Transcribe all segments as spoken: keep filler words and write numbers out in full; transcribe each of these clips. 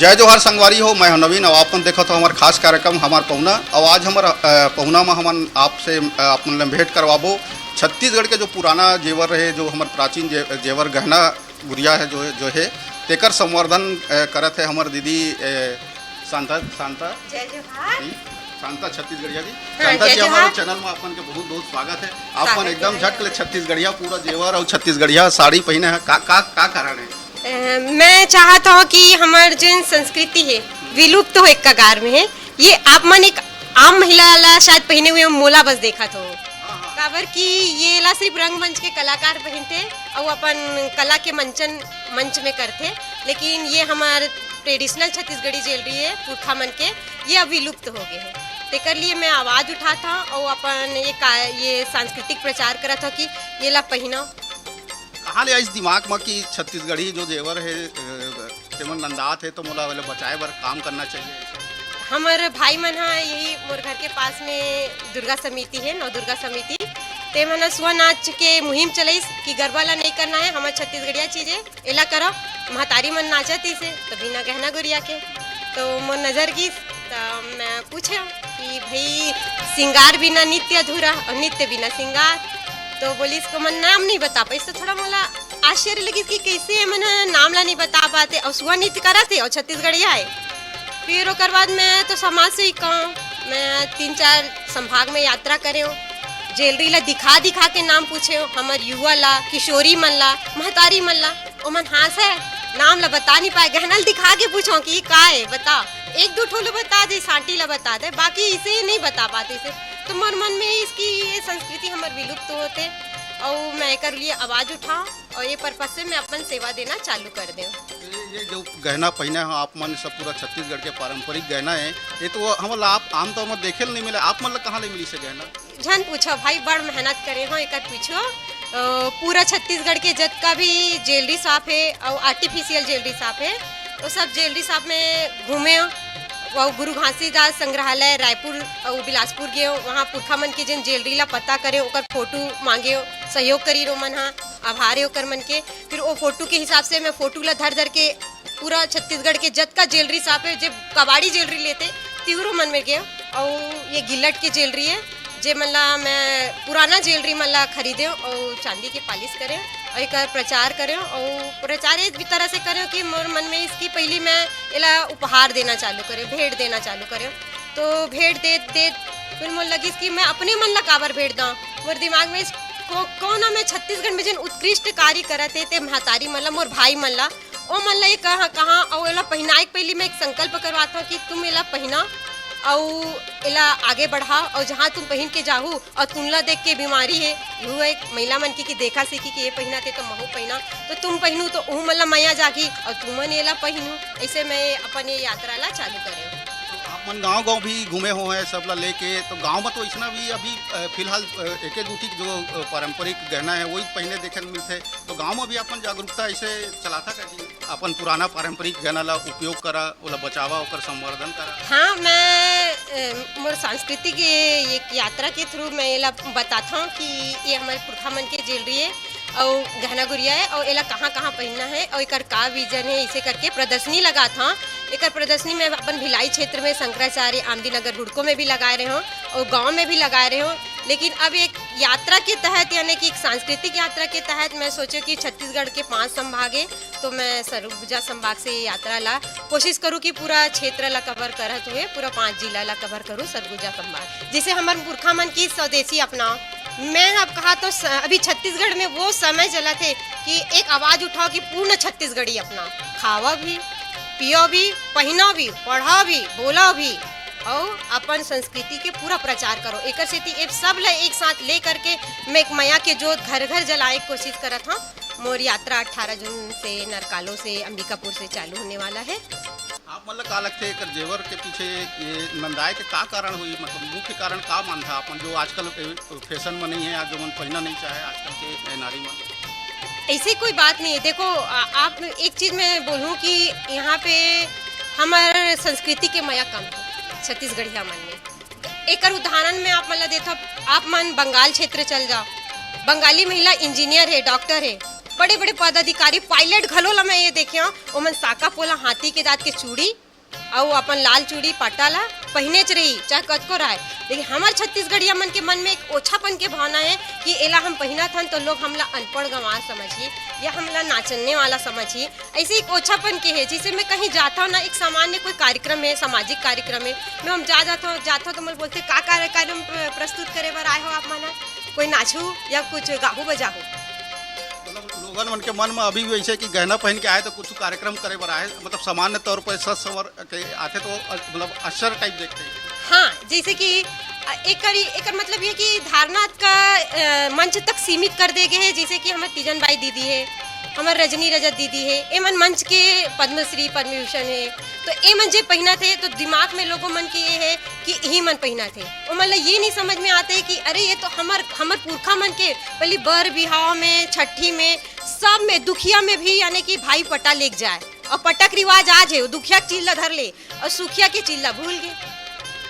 जय जोहार संगवारी हो, मैं हूं नवीन। अब आप मन देखत हो हमर खास कार्यक्रम हमार पहुना। अब आज हमर, अ, पहुना में हमन आपसे, अ, आप मन ले भेंट करवाबो छत्तीसगढ़ के जो पुराना जेवर रहे, जो हमर प्राचीन जे-, जेवर गहना गुरिया है, जो, जो है, तेकर संवर्धन, अ, करत है हमर दीदी, अ, शांता, शांता। जय जोहार। जी, शांता छत्तीसगढ़िया जी। हाँ, शांता जय जी, हमारे जोहार। चैनल में अपन के बहुत, बहुत स्वागत है। आप स्वागत मन है एकदम भैया। झट ले छत्तीसगढ़िया पूरा जेवर और छत्तीसगढ़िया साड़ी पहने हैं, का, का, का कारण है? अ, मैं चाहत हूँ कि हमर जो संस्कृति है, विलुप्त हो एक कगार में है। ये आप मन एक आम महिला ला शायद पहने हुए मोला बस देखत हो, काबर कि ये ला सिर्फ रंगमंच के कलाकार पहनथे और अपन कला के मंचन, मंच में करथे, लेकिन ये हमार ट्रेडिशनल छत्तीसगढ़ी ज्वेलरी है पुरखा मन के, ये अब विलुप्त हो गए है। तेकर लिए मैं आवाज उठात हूँ और अपन ये का, ये सांस्कृतिक प्रचार करत हूँ कि ये ला पहनो। कहाँ ले आइस दिमाग म कि छत्तीसगढ़ी जो जेवर हे, अ, तेमन नंदात हे, तो मोला ओला बचाए बर काम करना चाहिए? हमर भाई मन ह यही मोर घर के पास में दुर्गा समिति हे, नव दुर्गा समिति, ते मन ह सुआ नाच के मुहिम चलाइस कि गरबा ला नहीं करना है, हमर छत्तीसगढ़िया चीज है, एला करो। महतारी मन नाचत इसे, तो बिना गहना गुरिया के, तो मोर नजर गिस, त मैं पूछे कि भाई, सिंगार बिना नित्य अधूरा और नित्य बिना सिंगार। तो बोलिस को मन नाम नहीं बता पाइस, तो थोड़ा मोला आश्चर्य लगिस कि कैसे मन ह नाम ला नहीं बता पाते और सुआ नृत्य करत हे और छत्तीसगढ़िया है। फिर ओकर बाद मैं तो समाज से ही कहूँ, मैं तीन चार संभाग में यात्रा करे हूँ, जेलरी ला दिखा दिखा के नाम पूछे हूँ, हमर युवा ला, किशोरी मन ला, महतारी मन ला, ओमन हाँसे, नाम ला बता नहीं पाए, गहना ला दिखा के पूछो कि ये का है, बता। एक दो ठो ला बता दे, सांटी ला बता दे, बाकी इसे नहीं बता पाते इसे। तो मोर मन में इसकी ये संस्कृति हमर विलुप्त होते, और मैं एकर लिए आवाज उठाऊं और ये पर्पस से मैं अपन सेवा देना चालू कर दें। ये, ये जो गहना पहने हो आप मन, सब पूरा छत्तीसगढ़ के पारंपरिक गहना है, ये तो हमला आप आमतौर में देखे ल नहीं मिले, आप मन ला कहाँ ले मिली से गहना? झन पूछो भाई, बड़ मेहनत करे हो एकर पीछू। अ, पूरा छत्तीसगढ़ के जतका भी ज्वेलरी शॉप है और आर्टिफिशियल ज्वेलरी शॉप है, वो सब ज्वेलरी शॉप में घूमे। और गुरु घासीदास संग्रहालय रायपुर और बिलासपुर गए, वहाँ पुरखा मन के जिन ज्वेलरी ला पता करे, ओकर फोटो मांगे, सहयोग करी ओमन हा, आभार है ओकर मन के। फिर वो फोटो के हिसाब से मैं फोटो ला धर धर के पूरा छत्तीसगढ़ के जतका ज्वेलरी शॉप है, जे कबाड़ी ज्वेलरी लेते, तिहरो मन में गए। और ये गिल्लट के ज्वेलरी है, जे मन ला मैं पुराना ज्वेलरी मन ला खरीदे और चांदी के पॉलिश करे और एकर प्रचार करे और प्रचार इस भी तरह से करे कि मोर मन में इसकी पहली मैं एला उपहार देना चालू करे, भेंट देना चालू करे। तो भेंट दे दे फिर मोर लगिस कि मैं अपने मन ला काबर भेंट दां। मोर दिमाग में इस को, कौन मैं छत्तीसगढ़ में जिन उत्कृष्ट कार्य करत हे, ते महतारी मन ला, मोर भाई मन ला, ओ मन ला ये कहाँ, कहाँ, अउ एला पहिनाए के पहिली मैं एक संकल्प करवात हूँ कि तुम एला पहिना अउ एला आगे बढ़ा, अउ जहाँ तुम पहिन के जाहू अउ तुमला देख के बीमारी है, यू एक महिला मन की, की देखा सीखी कि ये पहिना थे तो महू पहिना, तो तुम पहिनू तो ऊ मन ला मया जागी अउ तुमन एला पहिनू। ऐसे मैं अपन ये यात्रा ला चालू करे। तो आप मन गांव-गांव भी घूमे हो हैं, सब ला लेके, तो गांव में तो इसना भी अभी, अ, फिलहाल, अ, एके दू ठीक जो, अ, पारंपरिक गहना है, वही पहिने देखे ल मिलथे। तो गांव में भी अपन जागरूकता ऐसे चलाथा का कि अपन पुराना पारंपरिक गहना ला उपयोग करा, ओला बचावा, ओकर संवर्धन करा? हाँ, मैं, अ, मोर सांस्कृतिक ये, ये यात्रा के through मैं एला बताथौं कि ये हमर पुरखा मन के ज्वेलरी है। अउ गहना गुरिया है, अउ एला कहाँ-कहाँ पहिनना है, अउ एकर का vision है, इसे करके प्रदर्शनी लगात हौं। एकर प्रदर्शनी में अपन भिलाई क्षेत्र में शंकराचार्य आमदी नगर हुड़को में भी लगाए रहे हौं, अउ गांव में भी लगाए रहे हौं। लेकिन अब एक यात्रा के तहत, यानी कि एक सांस्कृतिक यात्रा के तहत मैं सोचे कि छत्तीसगढ़ के पांच संभाग है, तो मैं सरगुजा संभाग से ये यात्रा ला कोशिश करूँ कि पूरा क्षेत्र ला cover करत हुए पूरा पांच जिला ला cover करूँ सरगुजा संभाग। जैसे हमर पुरखा मन की स्वदेशी अपनाओ, मैं अब कहा तो स-, अभी छत्तीसगढ़ में वो समय चलत हे कि एक आवाज उठाओ कि पूर्ण छत्तीसगढ़ी अपनाओ, खावा भी, पियो भी, पहिनो भी, पढ़ो भी, बोलो भी, और अपन संस्कृति के पूरा प्रचार करो। एकर सेती ए सब ला एक साथ ले करके मैं एक मया के जोत घर घर जलाए के कोशिश करत हूँ। मोर यात्रा अठारह जून से नरकालो से अंबिकापुर से चालू होने वाला है। आप मन ला का लगथे एकर जेवर के पीछे ये नंदाए के का कारण होही? मतलब मुख्य कारण का मानथा अपन, जो आजकल ए, फैशन में नहीं है, आज जो मन पहनना नहीं चाहे आजकल के, ए, नारी मन? ऐसी कोई बात नहीं है। देखो, आ, आप एक चीज मैं बोलूँ कि यहाँ पे हमार संस्कृति के मया कम है छत्तीसगढ़िया मन में। एकर उदाहरण मैं आप मन ला देथव, आप मन बंगाल क्षेत्र चल जाओ, बंगाली महिला इंजीनियर है, डॉक्टर है, बड़े बड़े पदाधिकारी, पायलट घलो ला मैं ये देखे हंव, ओमन साका पोला हाथी के दांत के चूड़ी अउ अपन लाल चूड़ी पट्टा ला पहिनेच रही, चाहे कतको राहय। लेकिन हमर छत्तीसगढ़िया मन के मन में एक ओछापन के भावना हे कि एला हम पहिनत हन तो लोग हमला अनपढ़ गंवार समझही या हमला नाचने वाला समझही। ऐसे एक ओछापन के हे, जैसे मैं कहीं जाता हूँ ना, एक सामान्य कोई कार्यक्रम हे, सामाजिक कार्यक्रम हे, मैं हम जा जाता हूँ, जाता हूँ तो मोला बोलथे, "का कार्य-, कार्यक्रम प्र-, प्रस्तुत करे बर आए हो आप मन ह? कोई नाचहू या कुछ गाहू बजाहू?" मतलब लोगन मन के मन में अभी भी ऐसे कि गहना पहन के आए तो कुछ कार्यक्रम करे बर आए, मतलब सामान्य तौर पर सज संवर के आथे तो अ, मतलब आश्चर्य टाइप देखते हैं। हाँ, जैसे कि अ, एकर, एकर मतलब ये कि धारणा का, अ, मंच तक सीमित कर दे गए हे, जैसे कि हमर तीजन बाई दीदी हे, हमर रजनी रजत दीदी हे, एमन मंच के पद्मश्री, पद्मभूषण हे, तो एमन जे पहिनत हे, तो दिमाग में लोगों मन के ये हे कि यही मन पहिनत हे। ओमन ला ये नहीं समझ में आते कि अरे, ये तो हमर, हमर पुरखा मन के पहली बर बिहाव में, छठी में, सब में, दुखिया में भी, यानी कि भाई पट्टा लेके जाए, और पट्टा के रिवाज आज हे, वो दुखिया के चीज ला धर ले, अउ सुखिया के चीज ला भूल गे।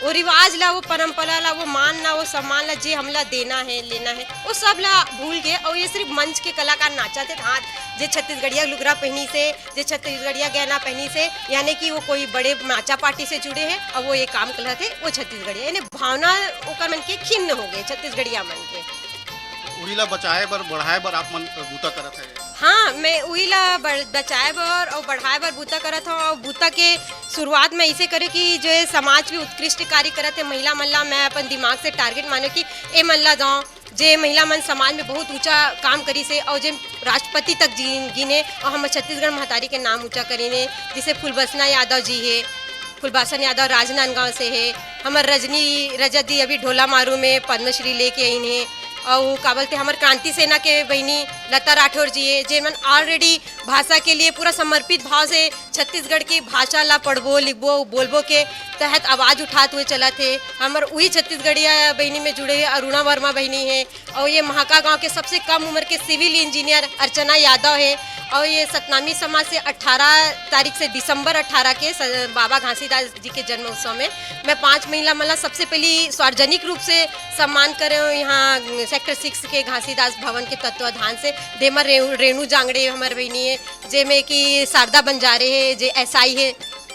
वो रिवाज ला, वो परंपरा ला, वो मान ला, वो सम्मान ला, जे हमला देना हे, लेना हे, वो सब ला भूल गे। अउ ये सिर्फ मंच के कलाकार नाचत हे, हाँ, जे छत्तीसगढ़िया लुगरा पहिनिस हे, जे छत्तीसगढ़िया गहना पहिनिस हे, यानी कि वो कोई बड़े नाचा पार्टी से जुड़े हे, अउ वो ये काम करत हे, वो छत्तीसगढ़िया, यानी भावना ओकर मन के खिन्न हो गे, छत्तीसगढ़िया मन के। उही ला बचाए बर, बढ़ाए बर आप मन बूता करत हे। हाँ, मैं उही ला बर-, बचाए बर अउ बढ़ाए बर बूता करत हव। अउ बूता के शुरुआत मैं इसे करे कि जो ये समाज के उत्कृष्ट कार्य करत हे महिला मन ला, मैं अपन दिमाग से टारगेट माने कि ए मन ला दव, जे महिला मन समाज में बहुत ऊंचा काम करिस हे अउ जे राष्ट्रपति तक जी-, गिने अउ हमर छत्तीसगढ़ महतारी के नाम ऊंचा करिन हे, जैसे फुलबसना यादव जी हे, फुलबासन यादव राजनांदगांव से हे, हमर रजनी रजत दी अभी ढोला मारू में पद्मश्री लेके आइन हे, अउ का बोलथे हमर क्रांति सेना के बहिनी लता राठौर जी हे, जेमन already भाषा के लिए पूरा समर्पित भाव से छत्तीसगढ़ की भाषा ला पढ़बो, लिखबो, बोलबो के तहत आवाज उठात हुए चलत हे। हमर उही छत्तीसगढ़िया बहिनी में जुड़े हुए अरुणा वर्मा बहिनी हे, अउ ये महाका गांव के सबसे कम उम्र के सिविल इंजीनियर अर्चना यादव हे, अउ ये सतनामी समाज से अठारह तारीख से, दिसंबर अठारह के स-, बाबा घासीदास जी के जन्म उत्सव में मैं पांच महिला मन ला सबसे पहली सार्वजनिक रूप से सम्मान करे हूँ। यहाँ सेक्टर सिक्स के घासीदास भवन के तत्वाधान से देमर रे-, रेणु जांगड़े हमर बहिनी हे, जेमे कि शारदा बंजारे हे, जे एसआई हे,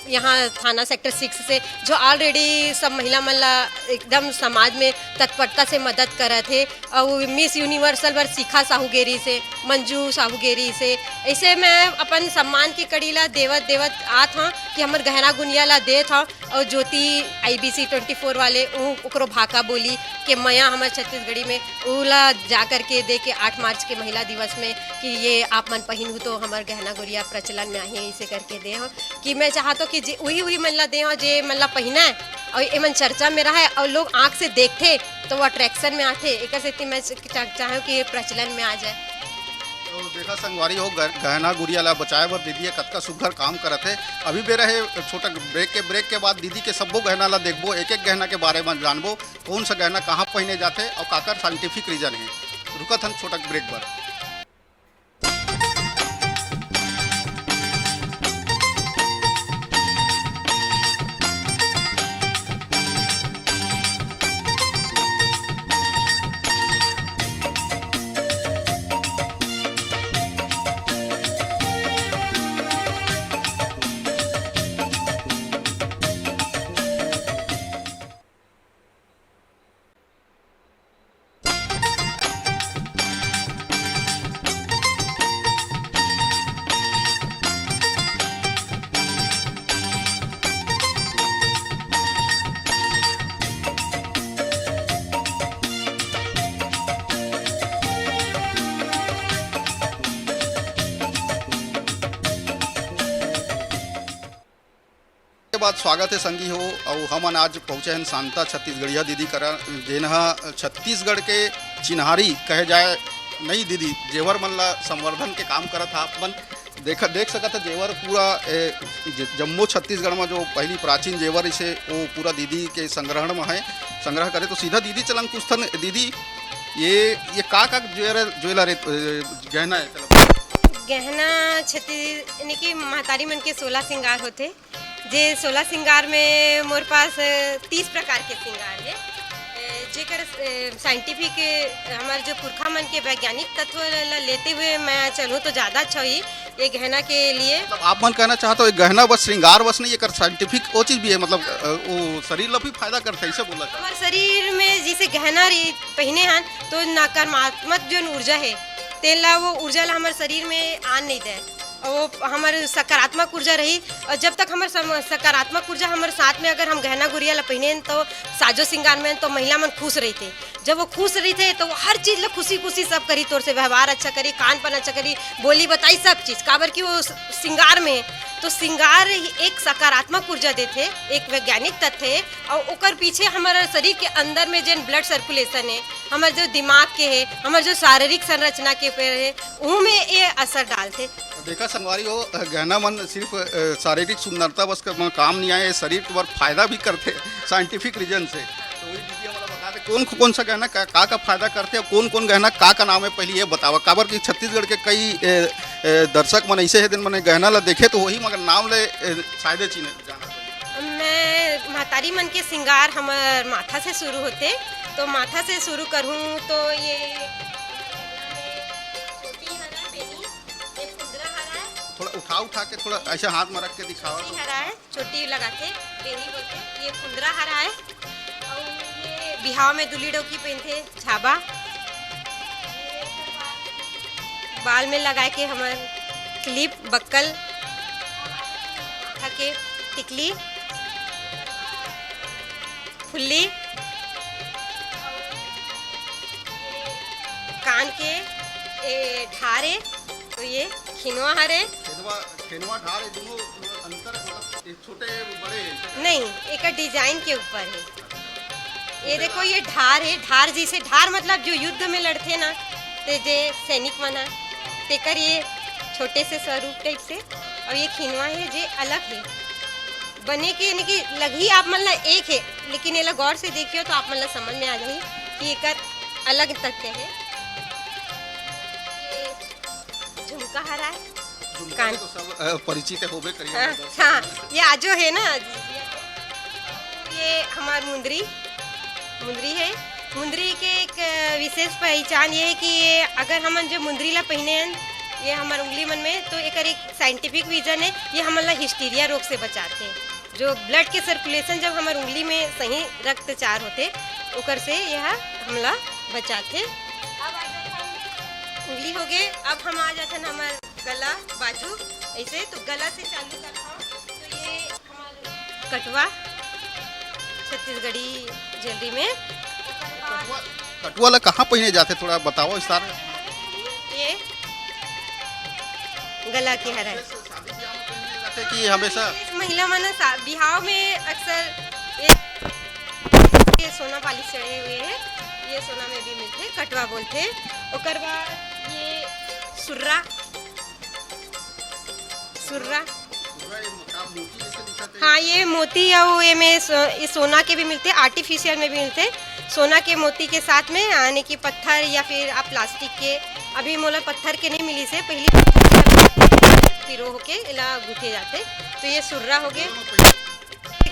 यहाँ थाना सेक्टर सिक्स से, जो already सब महिला मन ला एकदम समाज में तत्परता से मदद करत हे। अउ मिस यूनिवर्सल बर शिखा साहू गे रिहिस हे, मंजू साहू गे रिहिस हे। ऐसे मैं अपन सम्मान की कड़ी ला देवत देवत आत हव कि हमर गहना गुनिया ला देत हव। अउ ज्योति आईबीसी ट्वेंटी फोर वाले उ, ओकरो भाखा बोली के मया हमर छत्तीसगढ़ी में, उ ला जा करके दे के आठ मार्च के महिला दिवस में कि ये आप मन पहिनहू तो हमर गहना गुरिया प्रचलन में आही, ऐसे करके दे हव। कि मैं चाहत हव कि जे उही, उही मन ला दे हव, जे मन ला पहिना हे अउ एमन चर्चा में रहे अउ लोग आँख से देखथे, तो वो अट्रैक्शन में आथे। एकर सेती मैं च-, चा-, चाहूँ कि ये प्रचलन में आ जाए। तो देखा संगवारी हो, ग-, गहना गुरिया ला बचाए बर दीदी ये कतका सुघर काम करत हे। अभी बेरा हे छोटा ब्रेक के, ब्रेक के बाद दीदी के सब्बो गहना ला देखबो, एक-एक गहना के बारे में जानबो, कौन सा गहना कहाँ पहिने जाथे अउ काकर साइंटिफिक रीजन हे। रुकत हन छोटा ब्रेक बर। के बाद स्वागत हे संगी हो, अउ हमन आज पहुँचे हन शांता छत्तीसगढ़िया दीदी करा, जेन ह छत्तीसगढ़ के चिन्हारी कहे जाए नई दीदी, जेवर मन ला संवर्धन के काम करत हा। आप मन देख, देख सकत ह जेवर पूरा, ए, ज-, जम्मो छत्तीसगढ़ में जो पहली प्राचीन जेवर इसे वो पूरा दीदी के संग्रहण में है, संग्रह करे। तो सीधा दीदी चलन पूछथन, दीदी ये, ये का का ज्वेलर, ज्वेलर ए, गहना है, चलो। गहना छत्तीस, यानी कि महतारी मन के सोलह श्रृंगार होथे। जे सोलह श्रृंगार में मोर पास तीस प्रकार के श्रृंगार हे। जेकर साइंटिफिक, हमारे जो पुरखा मन के वैज्ञानिक तत्व ला लेते हुए मैं चलूँ तो ज़्यादा अच्छा होही ये गहना के लिए। मतलब आप मन कहना चाहत हो, ये गहना बस श्रृंगार बस नहीं, एकर साइंटिफिक वो चीज़ भी है, मतलब अ, वो शरीर ला भी फायदा करता है, इसे बोला जाए। हमारे शरीर में जैसे गहना रही पहने हन, तो नकारात्मक जो ऊर्जा है, तेला वो ऊर्जा ला हमारे शरीर में आन नहीं दे, और वो हमारे सकारात्मक ऊर्जा रही। और जब तक हमारे सम-, सकारात्मक ऊर्जा हमारे साथ में, अगर हम गहना गुरिया ला पहने हन, तो साजो श्रृंगार में हन, तो महिला मन खुश रहिथे। जब वो खुश रहिथे, तो वो हर चीज़ ला खुशी खुशी सब करी, तोर से व्यवहार अच्छा करी, खान पान अच्छा करी, बोली बताई, सब चीज़, काबर कि वो स-, श्रृंगार में है। तो श्रृंगार ही एक सकारात्मक ऊर्जा देथे, एक वैज्ञानिक तथ्य है। और ओकर पीछे हमारा शरीर के अंदर में जेन ब्लड सर्कुलेशन है, हमारे जो दिमाग के है, हमारे जो शारीरिक संरचना के ऊपर है, उहू में ये असर डालथे। देखा संगवारी हो, गहना मन सिर्फ अ, शारीरिक सुंदरता बस के म काम नहीं आए, शरीर के बर फायदा भी करथे साइंटिफिक रीजन से। तो वही दीदी हमारा बता दे, कौन कौन सा गहना का, का, का फायदा करथे और कौन कौन गहना का, का नाम है, पहले ये बतावा, काबर कि छत्तीसगढ़ के कई ए, ए, दर्शक मन ऐसे है, दिन मन गहना ला देखे तो वही मगर नाम ले ए, शायदे चीने जाना। मैं महतारी मन के श्रृंगार हमर माथा से शुरू होथे, तो माथा से शुरू करूँ तो ये चोटी हरा बेनी, ये फुंदरा हरा है। थोड़ा उठा उठा के थोड़ा ऐसे हाथ में रख के दिखावा तो। चोटी हरा है, चोटी लगाथे, बेनी बोलथे। ये फुंदरा हरा है और ये बिहाव में दुल्ही डौकी पहनथे, झाबा। बाल में लगाए के हमर क्लिप, बक्कल, माथा के टिकली, फुल्ली, कान के ए ढार ए, तो ये खिनवा हरे। खेनवा, खेनवा ढार, ये दोनों अंतर है, मतलब ये छोटे बड़े हैं? नहीं, एकर डिजाइन के ऊपर है। ये देखो, ये ढार है, ढार जैसे, ढार मतलब जो युद्ध में लड़थे ना, ते जे सैनिक मन ह, तेकर ये छोटे से स्वरूप टाइप से, और ये खिनवा है जे अलग है, बने के यानी कि लगही आप मन ला एक है, लेकिन एला गौर से देखियो तो आप मन ला समझ में आ जाही कि एकर अलग तथ्य है। ये झुमका हरा है। झुमका कान- तो सब अ, परिचित होबे करिए हाँ, हमारे दर्शक हाँ, मन। ये आजो है ना, ये हमार मुंदरी, मुंदरी है। मुंदरी के एक अ, विशेष पहचान ये है कि ये अगर हमन जो मुंदरी ला पहने हैं, ये हमार उंगली मन में, तो एकर एक साइंटिफिक रीजन है, ये हमन ला हिस्टीरिया रोग से बचाथे। जो ब्लड के सर्कुलेशन जब हमार उंगली में सही रक्तचार होथे, ओकर से यह हमला बचाथे। अब आ जाथन, उंगली हो गए, अब हम आ जाथन हमार गला, बाजू, ऐसे तो गला से चालू करता हूँ। तो ये हमार कटवा, छत्तीसगढ़ी ज्वेलरी में। कटवा, कटवा ला कहाँ पहने जाथे, थोड़ा बताओ विस्तार में। ये गला के हरा है। शादी ब्याह में पहने जाथे कि हमेशा? महिला मन सा-, बिहाव में अक्सर ये, ये सोना पालिश चढ़े हुए हैं, ये सोना में भी मिलथे, कटवा बोलथे। ओकर बाद ये सुर्रा, सुर्रा। सुर्रा ये मोती जैसे दिखत है। हाँ, ये मोती अउ एमे सो-, ये सोना के भी मिलथे, आर्टिफिशियल में भी मिलथे। सोना के मोती के साथ में, यानी कि पत्थर या फिर आप प्लास्टिक के, अभी मोला पत्थर के नहीं मिली से, पहली पिरो होके एला गुथे जाथे। तो ये सुर्रा हो गए,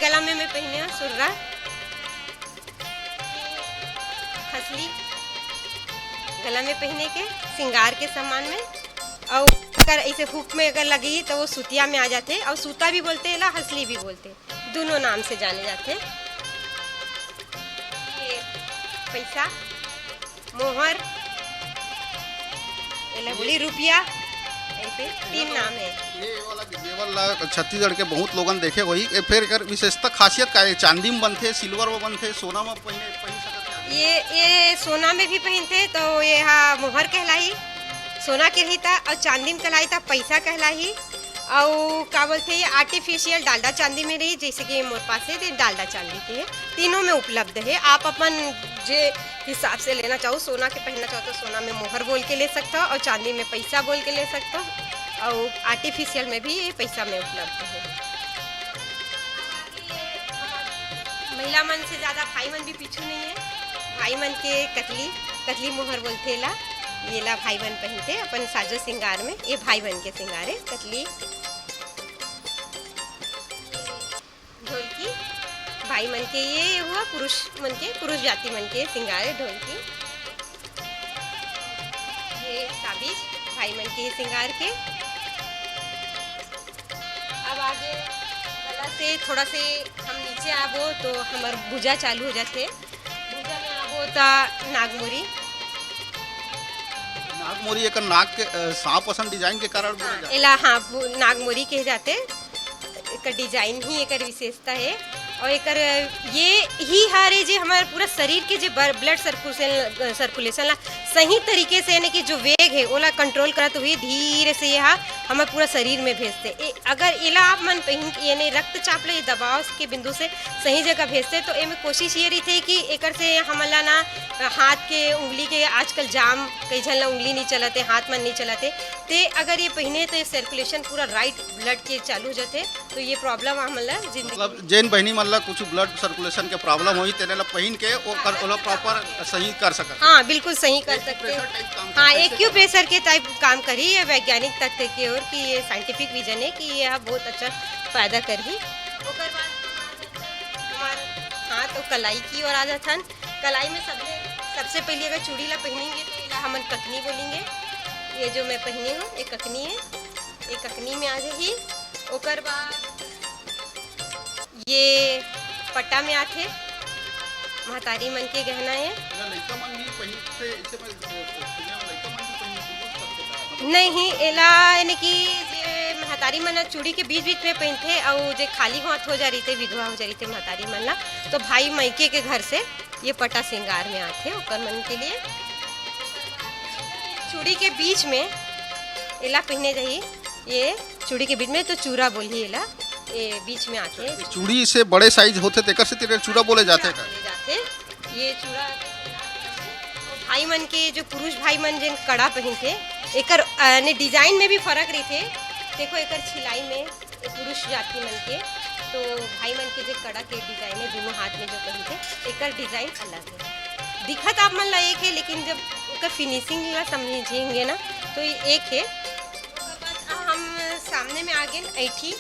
गला में मैं पहने हूँ सुर्रा, हसली गला में पहने के श्रृंगार के सामान में, और अगर ऐसे हुक में अगर लगी तो वो सुतिया में आ जाथे, और सूता भी बोलते हैं ला, हसली भी बोलते हैं, दोनों नाम से जाने जाते हैं। ये पैसा, मोहर, एला बोली रुपया, ऐसे तीन नाम है। ये वाला जेवर ला छत्तीसगढ़ के बहुत लोगन देखे होही। ए, फिर एकर विशेषता खासियत का है? चांदी में बनथे, सिल्वर में बनथे, सोना में पहने, पहन सकत हे? ये, ये सोना में भी पहनथे तो ये हा मोहर कहलाही, सोना के रही ता, और चांदी में कहलाई ता पैसा कहलाही। अउ का बोलथे, ये आर्टिफिशियल डालडा चांदी में रही, जैसे कि मोर पास है, ये डालडा चांदी के है, तीनों में उपलब्ध है। आप अपन जे हिसाब से लेना चाहो, सोना के पहनना चाहो तो सोना में मोहर बोल के ले सकता हो, और चांदी में पैसा बोल के ले सकता हो, और आर्टिफिशियल में भी ये पैसा में उपलब्ध है। महिला मन से ज़्यादा भाई मन भी पीछू नहीं है। भाई मन के कतली, कतली मोहर बोलथे ला, ये ला भाई मन पहनथे अपन साजो श्रृंगार में। ये भाई मन के श्रृंगार है, कतली, ढोलकी, भाई मन के ये हुआ, पुरुष मन के, पुरुष जाति मन के सिंगार है ढोलकी। ये ताबीज भाई मन के सिंगार के। अब आगे वाला से थोड़ा से हम नीचे आबो तो हमर भुजा चालू हो जाथे। भुजा में आबो त नागमोरी। नागमोरी एकर नाग के, अ, सांप असन डिजाइन के कारण बोले हाँ, जाथे। एला हाँ, वो नागमोरी कहे जाथे। एकर डिजाइन ही एकर विशेषता है। और एकर ये ही हर है जे हमारे पूरा शरीर के जे बर-, ब्लड सर्कुलेशन, सर्कुलेशन ला सही तरीके से, यानी कि जो वेग है ओला कंट्रोल करत हुए धीरे से ये हा हमारे पूरा शरीर में भेजते। ए, अगर एला आप मन पहन के यानी रक्तचाप ले दबाव के बिंदु से सही जगह भेजते तो एमे कोशिश ये रही कि एकर से हमन ला ना हाथ के उंगली के आजकल जाम, कई झन ला उंगली नहीं चलते, हाथ मन नहीं चलते, ते अगर ये पहने तो ये सर्कुलेशन पूरा राइट ब्लड के चालू हो जाते। तो ये प्रॉब्लम हमन ला जिंदगी मतलब जेन बहिनी मन ला कुछ ब्लड सर्कुलेशन के प्रॉब्लम होही, तेने ला पहिन के ओकर ओला प्रॉपर सही कर सकत। हाँ, बिल्कुल सही कर सकते। हाँ, एक्यूप्रेशर के टाइप काम करी ये वैज्ञानिक तथ्य की ओर कि ये साइंटिफिक विजन है कि ये ह बहुत अच्छा फायदा करही। ओकर बाद हमार हाथ और कलाई की ओर आ जाथन। कलाई में सबले सबसे पहले अगर चूड़ी ला पहनेंगे तो एला हमन ककनी बोलेंगे। ये जो मैं पहनी हूँ ये ककनी है, ये ककनी में आ जाही। ओकर बाद ये पट्टा में आथे, महतारी मन के गहना है। एला लइका मन भी पहिनथे, इसे मैं, अ, सुने हूँ, लइका मन भी पहिन, use करथे का? नहीं, एला यानी कि जे महतारी मन ह चूड़ी के बीच-बीच में पहिनथे, अउ जे खाली हाथ हो जा रहिथे, विधवा हो जा रहिथे महतारी मन ला, तो भाई मायके के घर से ये पट्टा श्रृंगार में आथे ओकर मन के लिए। चूड़ी के बीच में एला पहिने जाही, ये चूड़ी के बीच में तो चूरा बोलही एला, ये बीच में आथे। चूड़ी से बड़े साइज होथे तेकर से तेकर चूरा बोले जाथे का? बोले जाथे। ये चूरा भाई मन के जो पुरुष भाई मन जेन कड़ा पहिनथे, एकर, अ, ने डिजाइन में भी फर्क रहिथे। देखो एकर छिलाई में, ये पुरुष जाति मन के, तो भाई मन के जो कड़ा के डिजाइन है दोनों हाथ में जो पहिनथे, एकर डिजाइन अलग है। दिखत आप मन ला एक है, लेकिन जब ओकर फिनिशिंग ला समझेंगे ना, तो ये एक है। ओकर बाद हम सामने में आ गए ऐठी,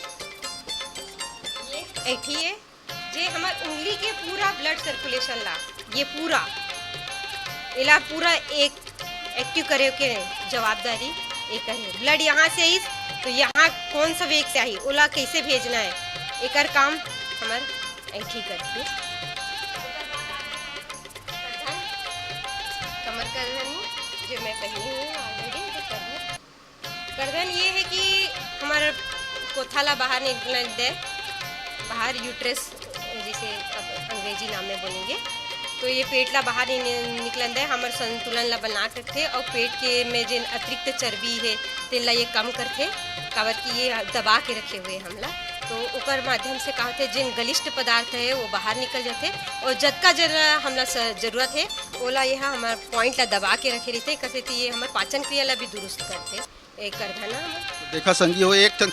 ये ऐठी है। जे हमर उंगली के पूरा ब्लड सर्कुलेशन ला, ये पूरा, एला पूरा एक एक्टिव करे के जवाबदारी एकर है। ब्लड यहाँ से आइस तो यहाँ कौन सा वेग से आही, ओला कैसे भेजना है, एकर काम हमर ऐठी करथे। कमर करधनी, जो मैं पहनी हुई हूँ ऑलरेडी, तो करधन करधन ये है कि हमारा कोथा ला बाहर निकलन दे, बाहर यूट्रस जिसे अब अंग्रेजी नाम में बोलेंगे, तो ये पेट ला बाहर नि-, निकलन दे, हमर संतुलन ला बना के रखथे और पेट के में जेन अतिरिक्त चर्बी है तेन ला ये कम करथे, काबर कि ये दबा के रखे हुए हमला, तो ओकर माध्यम से का होथे जेन गलिष्ठ पदार्थ है वो बाहर निकल जाथे और जतका जरा हमला स-, जरूरत है ओला ये हमर पॉइंट ला दबा के रखे रहिथे, कसे ये हमर पाचन क्रिया ला भी दुरुस्त करथे। एक करधन ह हमर। देखा संगी हो, एक ठन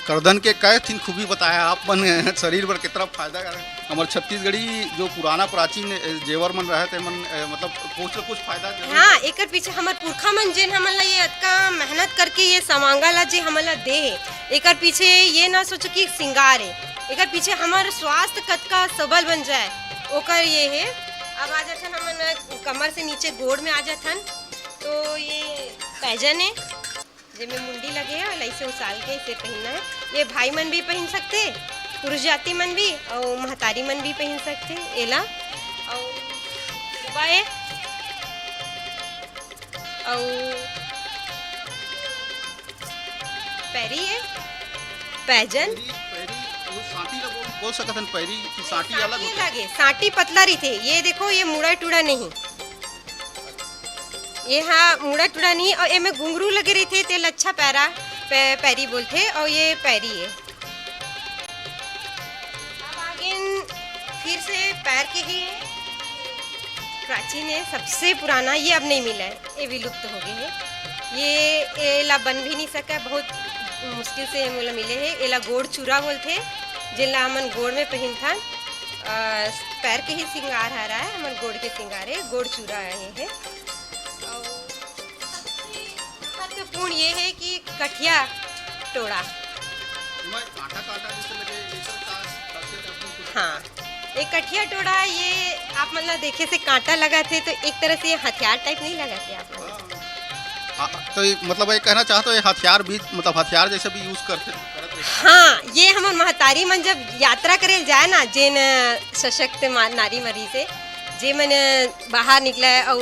करधन के कई ठिन खूबी बताया आप मन, शरीर बर कितना फायदा है। हमर छत्तीसगढ़ी जो पुराना प्राचीन, अ, जेवर मन रहे ते मन, अ, मतलब कुछ न कुछ फायदा जरूर हाँ, है। एकर पीछे हमर पुरखा मन जेन हमन ला ये अतका मेहनत करके ये समांगा ला जे हमन ला दे हे, एकर पीछे ये ना सोचो कि सिंगार है, एकर पीछे हमर स्वास्थ्य कतका सबल बन जाए, ओकर ये है। अब आ जाथन हमन कमर से नीचे गोड़ में आ जाथन, तो ये पैजन है। जेमे मुंडी लगे हे, अउ ऐसे उसाल के इसे पहनना है। ये भाई मन भी पहन सकथे, पुरुष जाति मन भी, अउ महतारी मन भी पहन सकथे एला। अउ बा ए, अउ पैरी ए, पैजन। पैरी, पैरी, वो सांटी ला बोल, बोल सकत हन, पैरी की सांटी अलग सांटी होथे। अलग हे, सांटी पतला रहिथे। ये देखो, ये मुड़ा टूड़ा नहीं। ये हा मुड़ा टूड़ा नहीं, अउ एमे घुंघरू लगे रहिथे, तेला अच्छा पैरा, पै-, पैरी बोलथे, अउ ये पैरी है। अब आगे फिर से पैर के ही प्राचीन है, सबसे पुराना, ये अब नहीं मिला है, ये विलुप्त हो गए है। ये, ये ला बन भी नहीं सका, बहुत मुश्किल से ये मोला मिले है। एला गोड़ चूरा बोलथे, जेला हमन गोड़ में पहिनथन। अ, पैर के ही सिंगार हरा है, हमर गोड़ के सिंगार है, गोड़ चूरा है ये। अउ सबसे महत्वपूर्ण ये है कि कठिया टोड़ा। एमा कांटा कांटा जैसे लगे, एकर का खासियत है, अपन कुछ हाँ। एक कठिया टोड़ा, ये आप मन ला देखे से कांटा लगत हे, तो एक तरह से ये हथियार टाइप नहीं लगत हे आप मन ला? हाँ, तो ये, मतलब, ये कहना चाहत हो, ये हथियार भी, मतलब, हथियार जैसे भी यूज़ करते, करत रहिथे? हाँ, ये हमर महतारी मन जब यात्रा करे ल जाए ना, जेन, अ, सशक्त मा-, नारी मन रहिसे, जे मन, अ, बाहर निकले अउ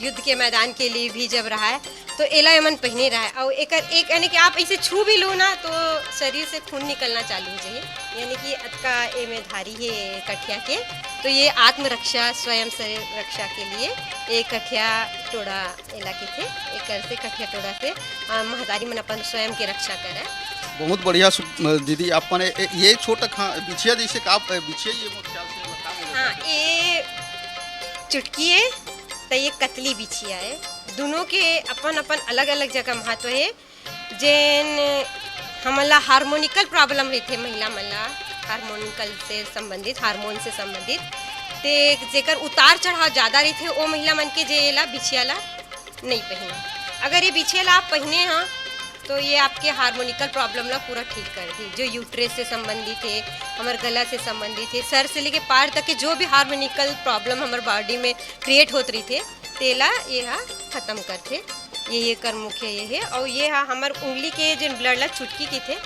युद्ध के मैदान के लिए भी जब रहाय, तो एला एमन पहिने रहय। अउ एकर एक, यानी कि आप इसे छू भी लो ना, तो शरीर से खून निकलना चालू हो जाही। यानी कि अतका एमे धारी हे कठिया के। तो ये आत्मरक्षा, स्वयं से रक्षा के लिए ये कठिया टोड़ा एला कहिथे। एकर से, कठिया टोड़ा से, अ, महतारी मन अपन स्वयं के रक्षा करय। बहुत बढ़िया सु-, दीदी, आप मन ए-, ए-, ये छोट खा-, बिछिया जैसे का, ए, बिछिया ये मोर ख्याल से का बोले हाँ, जाथे? ये चुटकी है, त ये कतली बिछिया है। दोनों के अपन-अपन अलग-अलग जगह महत्व है। जेन हमन ला हार्मोनिकल प्रॉब्लम रहिथे, महिला मन ला हार्मोनिकल से संबंधित, हार्मोन से संबंधित, ते जेकर उतार चढ़ाव ज़्यादा रहिथे, ओ महिला मन के जे एला बिछिया ला नहीं पहिने। अगर ये बिछिया ला आप पहिने ह, तो ये आपके हार्मोनिकल प्रॉब्लम ला पूरा ठीक कर दी। जो यूट्रेस से संबंधित है, हमर गला से संबंधित है, सर से लेके पैर तक के जो भी हार्मोनिकल प्रॉब्लम हमर बॉडी में क्रिएट होत रहिथे, तेला ये हा खत्म करथे। ये, ये कर मुख्य ये है। और ये हा हमर उंगली के जेन ब्लड ला चुटकी कहिथे,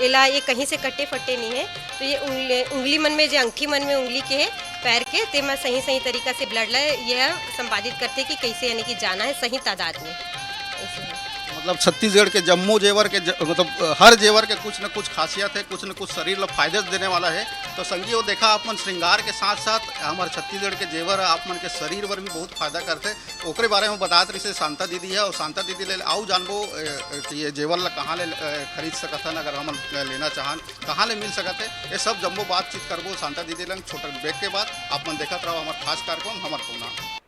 एला ये कहीं से कटे फटे नहीं है। तो ये उंगली, उंगली मन में, जे अंगठी मन में उंगली के है, पैर के, तेमा सही, सही तरीका से ब्लड ला यह संपादित करथे कि कैसे, यानी कि जाना है सही तादाद में। ऐसे है। मतलब, छत्तीसगढ़ के जम्मो जेवर के ज-, मतलब, हर जेवर के कुछ न कुछ खासियत है, कुछ न कुछ शरीर ला फायदा देने वाला है। तो संगी हो, देखा, आप मन श्रृंगार के साथ-साथ हमर छत्तीसगढ़ के जेवर आप मन के शरीर बर भी बहुत फायदा करथे। ओकरे बारे में बतात रहिसे शांता दीदी है, और शांता दीदी ले अउ जानबो, ए, ए, कि ये जेवर ला कहाँ ले, ए, खरीद सकत हन, अगर हमन लेना चाहन, कहाँ ले मिल सकत है, ये सब जम्मो बातचीत करबो शांता दीदी लंग। छोटा ब्रेक के बाद आप मन देखत रहो हमर खास कार्यक्रम हमर कोना।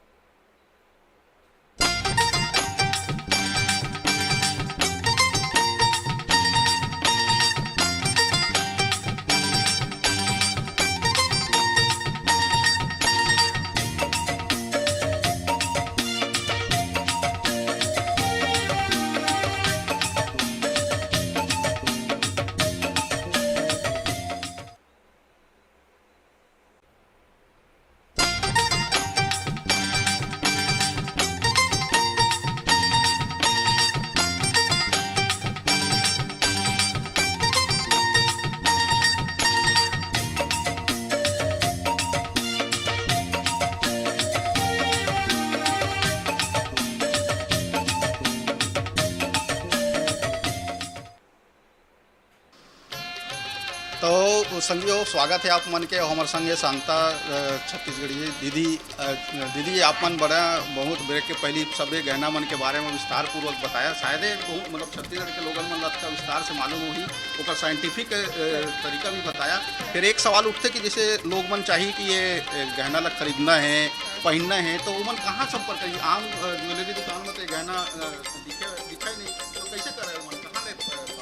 तो संगी हो, स्वागत है आप मन के। हमर संग है शांता, अ, छत्तीसगढ़ी दीदी। अ, दीदी, आप मन बड़ा बहुत ब्रेक के पहली सभी गहना मन के बारे में विस्तार पूर्वक बताया। शायद ये बहुत, मतलब, छत्तीसगढ़ के लोगन मन ला अतका विस्तार से मालूम होही, ओकर साइंटिफिक, अ, तरीका भी बताया। फिर एक सवाल उठथे कि जैसे लोग मन चाही कि ये, अ, गहना ला खरीदना है, पहनना है, तो ओमन कहाँ संपर्क करही? आम, अ, ज्वेलरी दुकान में तो ये गहना, अ, दिखे, दिखा ही नहीं, तो कैसे करे ओमन? कहाँ ले, अ, पावे?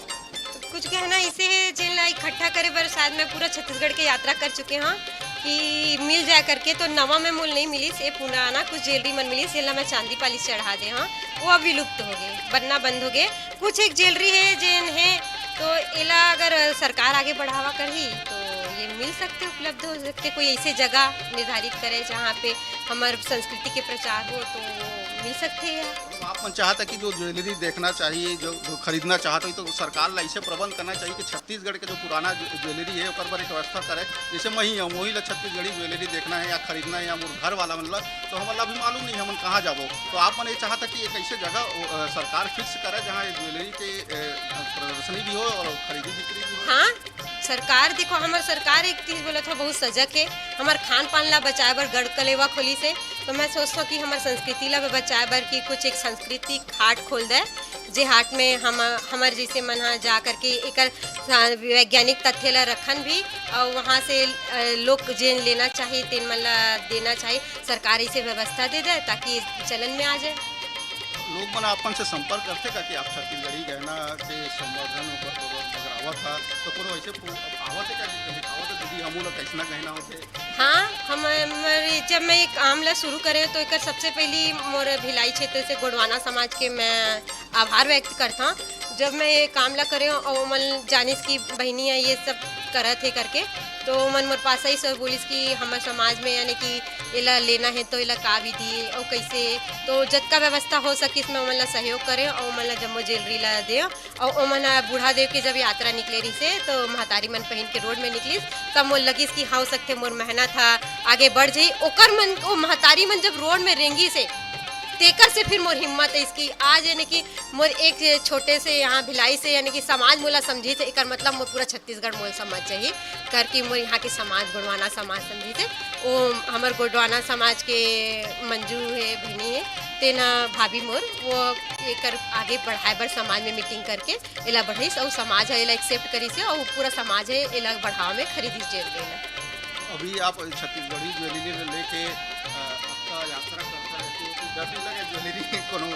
कुछ गहना ऐसे है, जेन ला इकट्ठा करे बर शायद मैं पूरा छत्तीसगढ़ के यात्रा कर चुके हाँ कि मिल जाए करके, तो नवा में मोल नहीं मिलिस, ये पुराना कुछ ज्वेलरी मन मिलिस, जेन ला मैं चांदी पालिश चढ़ा दे हाँ, वो अब विलुप्त हो गए, बनना बंद हो गए। कुछ एक ज्वेलरी है, जेन है, तो एला अगर सरकार आगे बढ़ावा करही, तो ये मिल सकते, उपलब्ध हो सकते, कोई ऐसे जगह निर्धारित करे, जहाँ पे हमर संस्कृति के प्रचार हो, तो वो मिल सकते हैं। मतलब, आप मन चाहता कि जो ज्वेलरी देखना चाहिए, जो, जो खरीदना चाहता हो, तो सरकार ला ऐसे प्रबंध करना चाहिए कि छत्तीसगढ़ के जो पुराना ज्वे-, ज्वेलरी है, ओकर बर एक व्यवस्था करे। जैसे मैं ही हूँ, वही ला छत्तीसगढ़ी ज्वेलरी देखना है या खरीदना है, या मोर घर वाला मन ला, तो हमन ला अभी मालूम नहीं, हमन कहाँ जाबो। तो आप मन ये चाहता कि एक ऐसे जगह, ओ, अ, सरकार फिक्स करे, जहाँ ये ज्वेलरी के, अ, प्रदर्शनी भी हो और खरीदी बिक्री भी हो। हाँ, सरकार, देखो, हमर सरकार एक चीज बोलत हो, बहुत सजग है। हमर खान पान ला बचाए बर गढ़ कलेवा खोलिस हे, तो मैं सोचथों कि हमर संस्कृति ला भी बचाए बर कि कुछ एक सांस्कृतिक हाट खोल दे, जे हाट में हम, हमर जैसे मन ह जा करके एकर सा-, वैज्ञानिक तथ्य ला रखन भी, और वहाँ से, अ, लोग जेन लेना चाही, तेन मन ला देना चाही। सरकार ऐसे व्यवस्था दे दे, ताकि चलन में आ जाए। लोग मन आपन से संपर्क करथे का कि आप छत्तीसगढ़ी गहना के संवर्धन बर, बर, बर बगरावत हा, तो कोनो ऐसे पु-, आवत हे का कि दिखावत हे, "दीदी, हमू ला कैसना गहना होथे?" हाँ, हम, हमर, जब मैं ये काम ला शुरू करे, तो एकर सबसे पहली मोर भिलाई क्षेत्र से गोंडवाना समाज के मैं आभार व्यक्त करता। जब मैं ये काम ला करे और ओमन जानिस कि बहिनी है, ये सब करत हे करके, तो ओमन मोर पास आइस अउ बोलिस कि हमर समाज में यानी कि एला लेना हे तो एला का विधि हे अउ कइसे हे? तो जतका व्यवस्था हो सकिस मैं ओमन ला सहयोग करेंव अउ ओमन ला जम्मो ज्वेलरी ला देंव। अउ ओमन ह बूढ़ा देव के जब यात्रा निकले रहिसे तो महतारी मन पहिन के रोड में निकलिस, तब मोर लगिस कि हो सकथे मोर मेहनत ह आगे बढ़ जाही। ओकर मन, ओ महतारी मन जब रोड में रेंगिस हे, तेकर से फिर मोर हिम्मत आइस कि आज यानी कि मोर एक छोटे से यहाँ भिलाई से यानी कि समाज मोला समझिस हे, एकर मतलब मोर पूरा छत्तीसगढ़ मोला समझ जाही करके मोर यहाँ के समाज, गोंडवाना समाज समझिस हे। ओ हमर गोंडवाना समाज के मंजू हे, बहिनी हे, तेना भाभी मोर, वो एकर आगे बढ़ाए बर समाज में मीटिंग करके एला बढ़ाइस अउ समाज ह एला एक्सेप्ट करिस हे अउ पूरा समाज ह एला बढ़ावा में खरीदिस ज्वेलरी ला। अभी आप छत्तीसगढ़ी ज्वेलरी ले लेके, अ, आपका यात्रा करता रहती हो, तो डर नहीं लगे ज्वेलरी कोनो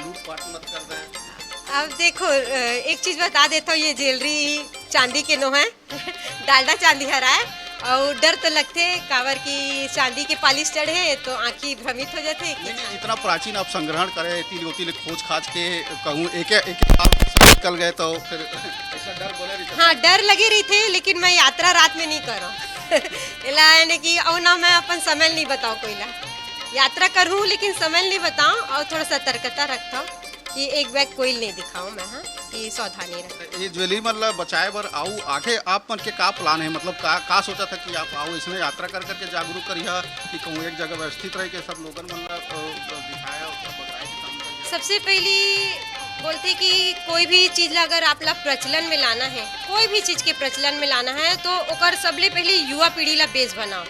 लूट पाट मत कर दे? अब देखो, अ, एक चीज बता देता हूँ, ये ज्वेलरी चांदी के नो है। डालडा चांदी हराय, अउ डर तो लगथे, काबर कि चांदी के पालिश चढ़े तो आँखी भ्रमित हो जाथे कि नहीं, नहीं, इतना प्राचीन आप संग्रहण करे, इतनी ओती ले खोज खाज के कहूँ, एक, एक, एक बार निकल गए तो फिर ऐसा डर बने रहिथे। हाँ, डर लगे रहिथे, लेकिन मैं यात्रा रात में नहीं करों। एला यानी कि अउ ना मैं अपन समय नहीं बताओ कोई ला। यात्रा करहूँ, लेकिन समय नहीं बताओ अउ थोड़ा सतर्कता रखता हूँ कि एक बैग कोई नहीं दिखाओ मैं, हाँ, कि सावधानी रख। ये ज्वेलरी मन ला बचाए बर अउ आगे आप मन के का प्लान है? मतलब का, का सोचा था कि आप अउ इसमें यात्रा कर करके जागरूक करिहा कि कहूँ एक जगह व्यवस्थित रह के सब लोगन मन ला, अ, दिखाया और बताए के काम करिहा? सबसे पहली बोलते कि कोई भी चीज ला अगर आप ला प्रचलन में लाना है, कोई भी चीज के प्रचलन में लाना है, तो ओकर सबले पहले युवा पीढ़ी ला बेस बनाओ।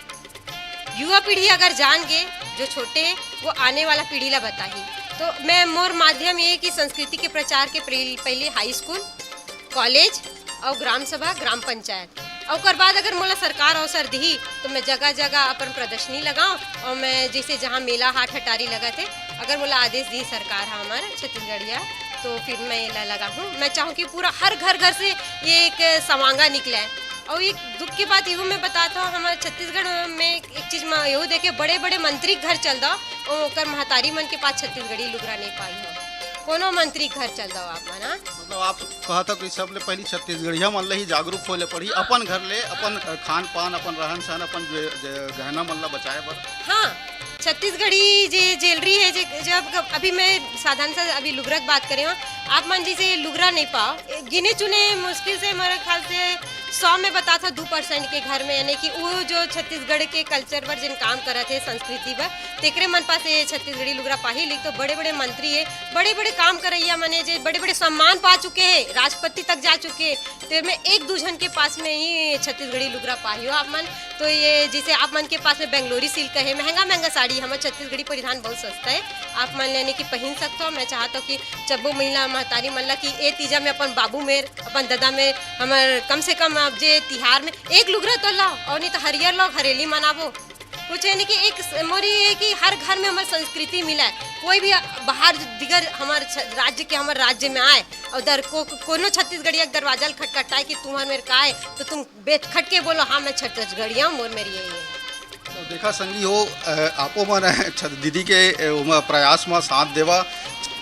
युवा पीढ़ी अगर जान गे, जो छोटे हे, वो आने वाला पीढ़ी ला बताही। तो मैं, मोर माध्यम ये हे कि संस्कृति के प्रचार के पहल-, पहले हाई स्कूल, कॉलेज अउ ग्राम सभा, ग्राम पंचायत, अउ ओकर बाद अगर मोला सरकार अवसर दिही, तो मैं जगह-जगह अपन प्रदर्शनी लगाऊं अउ मैं जैसे जहां मेला हाट हटारी लगत हे, अगर मोला आदेश दिही सरकार ह हमार छत्तीसगढ़िया, तो फिर मैं एला लगाहूं। मैं चाहूं कि पूरा हर घर-घर से ये एक सवांगा निकले। अउ एक दुख के बात इहू मैं बतात हूँ, हमर छत्तीसगढ़ में एक चीज मैं इहू देखे, बड़े-बड़े मंत्री के घर चल जाओ, ओ-, ओकर महतारी मन के पास छत्तीसगढ़ी लुगरा नहीं पाई हो। कोनो मंत्री के घर चल जाओ आप मन, हाँ? मतलब आप कहत हो कि सबले पहली छत्तीसगढ़िया मन ले ही जागरूक होए ले पड़ही, हाँ। अपन घर ले, अपन, अ, खान पान, अपन रहन सहन, अपन जे, जे गहना मन ला बचाए बर। हाँ, छत्तीसगढ़ी जे ज्वेलरी है, जे, जब अभी मैं साधारण सा अभी लुगरा के बात करे हूँ, आप मन जैसे लुगरा नहीं पाओ, गिने चुने मुश्किल से, मेरे ख्याल से सौ में बता था दो परसेंट के घर में, यानी कि वो जो छत्तीसगढ़ के कल्चर बर जिन काम करत हे, संस्कृति बर, तेकरे मन पास ये छत्तीसगढ़ी लुगरा पाही। लिख तो बड़े बड़े मंत्री हे, बड़े बड़े काम करैया मने जे बड़े बड़े सम्मान पा चुके हे, राष्ट्रपति तक जा चुके हे, तेर में एक दू झन के पास में ही छत्तीसगढ़ी लुगरा पाही हो आप मन। तो ये जैसे आप मन के पास में बेंगलोरी सिल्क है, महंगा महंगा साड़ी, हमर छत्तीसगढ़ी परिधान बहुत सस्ता है, आप मन लेने की पहिन सकते हो। मैं चाहता हूँ कि जब्बो महिला महतारी मन ला कि ए तीजा में अपन बाबू मेर, अपन ददा मेर, हमर कम से कम अब जे तिहार में एक लुगरा तो लाओ, और नहीं तो हरियर लाओ, हरेली मनाबो। कुछ है नहीं कि एक स-, मोरी ये कि हर घर में हमर संस्कृति मिला है। कोई भी बाहर दिगर हमर छ-, राज्य के हमर राज्य में आए और दर को, को, कोनो छत्तीसगढ़िया के दरवाजा ल खटखटाए कि तुम्हार मेर का है, तो तुम बेखट के बोलो, "हाँ, मैं छत्तीसगढ़िया हूँ, मोर मेर यही है।" तो देखा संगी हो, अ, आपो मन छ-, दीदी के, अ, ओमा प्रयास म साथ देवा।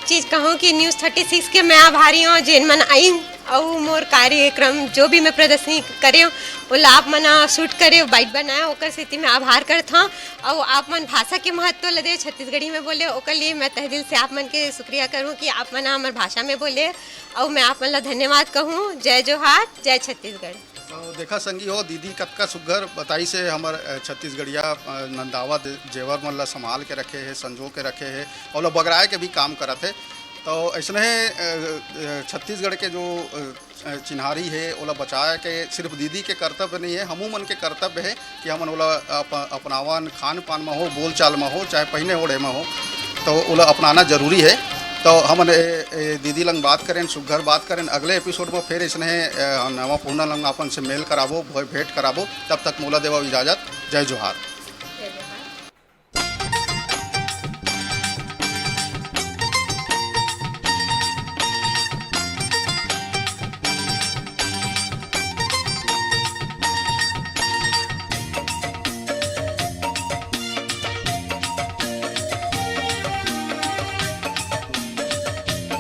चीज कहूँ कि न्यूज़ थर्टी सिक्स के मैं आभारी हूँ, जेन मन आइन अउ मोर कार्यक्रम जो भी मैं प्रदर्शनी करे हूँ, ओला आप मन शूट करे, बाइट बनाए, ओकर सेती मैं आभार करत हूँ। अउ आप मन भाषा के महत्व ल दे, छत्तीसगढ़ी में बोले, ओकर लिए मैं तहे दिल से आप मन के शुक्रिया करूँ कि आप मन हमर भाषा में बोले, अउ मैं आप मन ला धन्यवाद कहूँ। जय जोहार, जय छत्तीसगढ़। तो देखा संगी हो, दीदी कतका सुग्घर बताइस हे हमर, अ, छत्तीसगढ़िया, अ, नंदावत जेवर मन ला संभाल के रखे हे, संजो के रखे हे, अउ ओला बगराए के भी काम करत हे। तो अइसने, अ, अ, छत्तीसगढ़ के जो, अ, अ, चिन्हारी हे, ओला बचाए के सिर्फ दीदी के कर्तव्य नहीं हे, हमू मन के कर्तव्य हे कि हमन ओला अप-, अपनावन, खान पान म हो, बोलचाल म हो, चाहे पहिने ओढ़े म हो, तो ओला अपनाना जरूरी हे। तो हमन ए, ए, दीदी लंग बात करेन, सुग्घर बात करेन। अगले एपिसोड म फेर अइसने, ए, नवा पहुना लंग अपन से मेल कराबो, भे-, भेंट कराबो। तब तक मोला देवव इजाजत। जय जोहार।